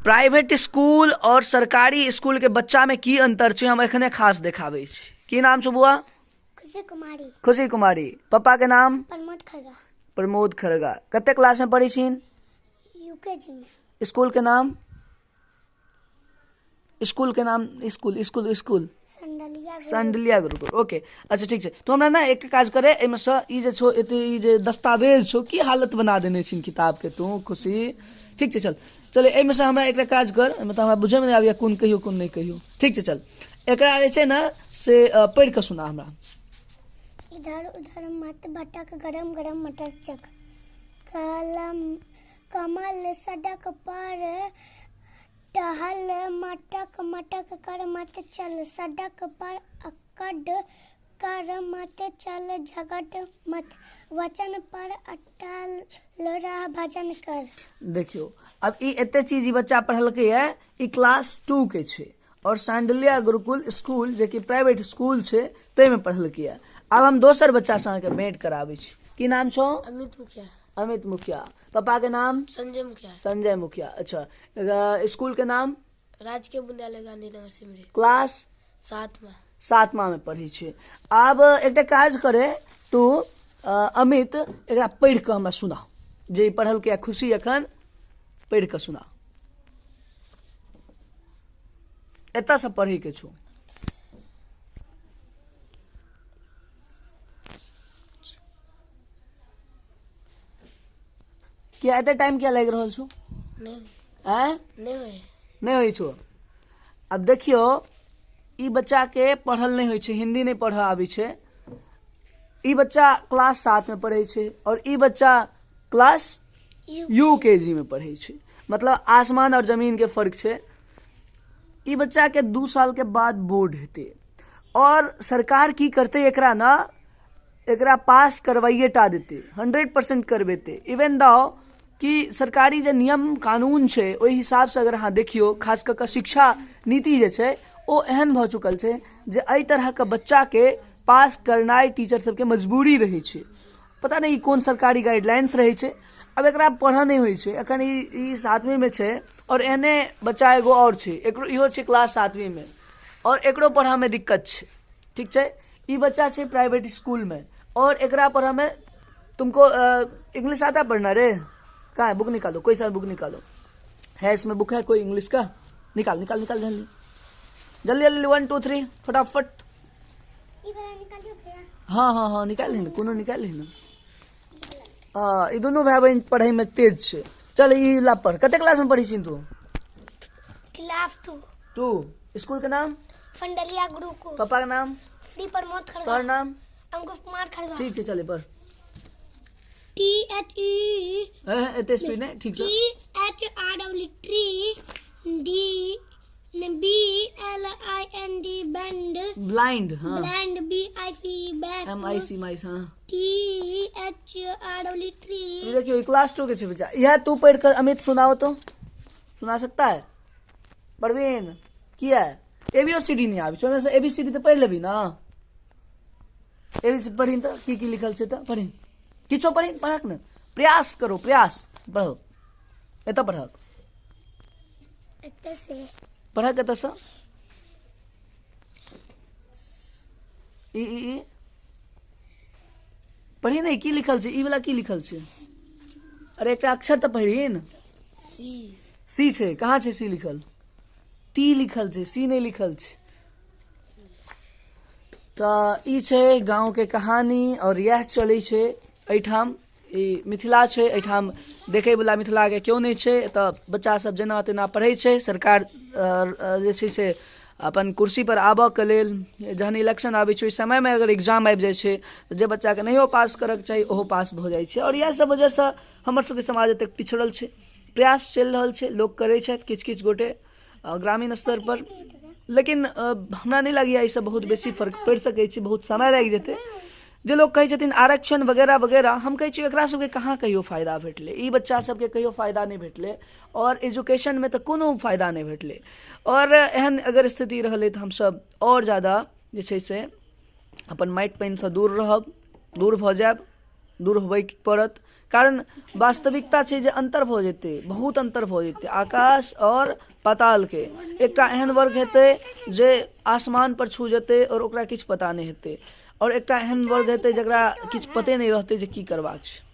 Private school और सरकारी school के बच्चा में की अंतर छै, हम एखने खास देखाबै छी। की नाम छौ बुआ? खुशी कुमारी। खुशी कुमारी। पप्पा के नाम? प्रमोद खड़गा। प्रमोद खड़गा। कते क्लास में पढ़ै छिन? यूकेजी में। स्कूल के नाम? स्कूल के नाम? School school school Sandaliya. Sandaliya Gurukul. Okay, अच्छा ठीक छै। तो हमरा ना एक काज करे, एहिमे से ई जे छौ, एते ई जे दस्तावेज छौ, की हालत बना देने छिन किताब के तू खुशी। ठीक छै, चल चल, एहिमे से हमरा एकटा काज कर, एहिमे तऽ हमरा बुझैमे नहि आबैए कोन कहियौ कोन नहि कहियौ। ठीक छै, चल, एकरा जे छै ने से पढ़ि कऽ सुना हमरा। इधर उधर मत भटक, गरम गरम मटर चख, कलम कमल सड़क पर टहल, मटक मटक कर मत चल, सड़क पर अकड़ कर मत चल, झगड़ मत, वचन पर अटल रह, भजन कर। देखियौ, अब ई एते चीज ई बच्चा पढ़लकै है, ई क्लास 2 के छै और सांडलिया गुरुकुल स्कूल जे कि प्राइवेट स्कूल छै ताहिमे पढ़लकै है। आब हम दोसर बच्चा से अहाँके भेंट कराबै छी। की नाम छौ? अमित मुखिया। अमित मुखिया। पापा के नाम? संजय मुखिया। संजय मुखिया। अच्छा, स्कूल के नाम? राजकीय विद्यालय गांधीनगर सिमरी। क्लास? 7वां। 7वां में पढ़ै छै। आब एकटा काज करे तू अमित, एकरा पढ़ि कऽ हमरा सुना, जे ई पढ़लकै खुशी एखन, पढ़ि कऽ सुना। एतऽ से पढ़ै के छौ। किया एते टाइम किया लागि रहल छौ? नहीं। आँय? नहीं होय। नहीं होइ छौ। आब देखियौ, ई बच्चा के पढ़ल नहीं होइ छै, हिंदी नहीं पढ़ऽ आबै छै। ई बच्चा क्लास 7 में पढ़ै छै और ई बच्चा क्लास यू के जी में पढ़ै छै। मतलब आसमान और जमीन के फर्क छै। ई बच्चा के 2 साल के बाद बोर्ड हेतै और सरकार की करतै, एकरा ना एकरा पास करवाइए टा देतै, 100% करबेतै। इवन दाओ कि सरकारी जे नियम कानून छै ओहि हिसाबसँ अगर अहाँ देखियौ, खास कऽ कऽ शिक्षा नीति जे छै ओ एहन भऽ चुकल छै जे एहि तरहके बच्चाके पास करनाइ टीचर सबके मजबूरी रहै छै। पता नहि ई कोन सरकारी गाइडलाइंस रहै छै। आब एकरा पढ़ऽ नहि होइ छै, एखन ई 7वीं में छै और एहने बच्चा एगो और छै, एकरो इहो छै क्लास 7वीं में और एकरो पढ़ऽमे दिक्कत छै। ठीक छै, ई बच्चा छै प्राइवेट स्कूल में और एकरा पढ़ऽमे तुमको इंग्लिश आता है पढ़ना रे? कहाँ है बुक निकालो, कोई सा बुक निकालो, है इसमें बुक है कोई इंग्लिश का? निकाल निकाल निकाल, जल्दी जल्दी जल्दी, 1 2 3 फटाफट। ई वाला निकालियो भैया। हाँ हाँ हाँ, निकाल लेना, कोनो निकाल लेना। हाँ, ई दुनू भाई बहन पढ़े में तेज छै। चल ई ला पढ़। कते क्लास में पढ़ी छिन तू? क्लास 2। 2। स्कूल के नाम? फंडलिया गुरुकुल। पापा के नाम? श्री प्रमोद खड़गा। तोहर नाम? अंकुश कुमार खड़गा। ठीक छै, चले पढ़। टी एच ई एते स्पीड नहीं, ठीक से। T H R W tree, D B L I N D band, blind, हाँ। ब्लाइंड, बी I सी बैस, एम आई सी माइस, हाँ। T H R W tree. ये देखियो, ये क्लास 2 के छै बच्चा। यह तू पढ़ कर अमित सुनाओ तो, सुना सकता है परवीन? किया ए बी सी डी नहीं आबै छौ? ओहिमे से ए बी सी डी तऽ पढ़ि लेबही ना? ए बी सी पढ़ी तऽ की की लिखल छै तऽ पढ़ी, किछो पढ़ी, पढ़क ने, प्रयास करो, प्रयास, पढ़ो, एतऽ पढ़क। एतऽ से। पढ़क एतऽ से। ई, ई, ई। पढ़ी नहि, की लिखल छै? ई वाला की लिखल छै? अरे एकटा अक्षर तऽ पढ़ी ने। सी। सी छै, कहाँ छै सी लिखल? टी लिखल छै, सी नहि लिखल छै। तऽ ई छै गाँवके कहानी और इएह चलै छै एहिठाम। ई मिथिला छै, एहिठाम देखैवला मिथिलाके केओ नहि छै। एतऽ बच्चा सब जेना तेना पढ़ै छै। सरकार जे छै से अपन कुर्सी पर आबऽके लेल जहन इलेक्शन आबै छै ओहि समयमे अगर एग्जाम आबि जाइ छै तऽ जे बच्चाके नहियो पास करऽके चाही ओहो पास भऽ जाइ छै। आओर इएह सब वजहसँ हमर सबके समाज एतेक पिछड़ल छै। प्रयास चलि रहल छै, लोक करै छथि किछु किछु गोटे ग्रामीण स्तर पर, लेकिन हमरा नहि लगैए एहिसँ बहुत बेसी फर्क पड़ि सकै छै, बहुत समय लागि जेतै। जे लोक कहै छथिन आरक्षण वगैरह वगैरह, हम कहै छी एकरा सबके कहाँ कहियो फायदा भेटलै? ई बच्चा सबके कहियो फायदा नहि भेटलै और एजुकेशनमे तऽ कोनो फायदा नहि भेटलै। और एहन अगर स्थिति रहलै तऽ हमसब आओर जादा जे छै से अपन माटि पानिसँ दूर रहब, दूर भऽ जायब, दूर होबैके पड़त। कारण वास्तविकता छै जे अन्तर भऽ जेतै, बहुत अन्तर भऽ जेतै आकाश आओर पातालके। एकटा एहन वर्ग हेतै जे आसमान पर छू जेतै आओर ओकरा किछु पता नहि हेतै, आओर एकटा एहन वर्ग हेतै जकरा किछु पते नहि रहतै जे की करबाक छै।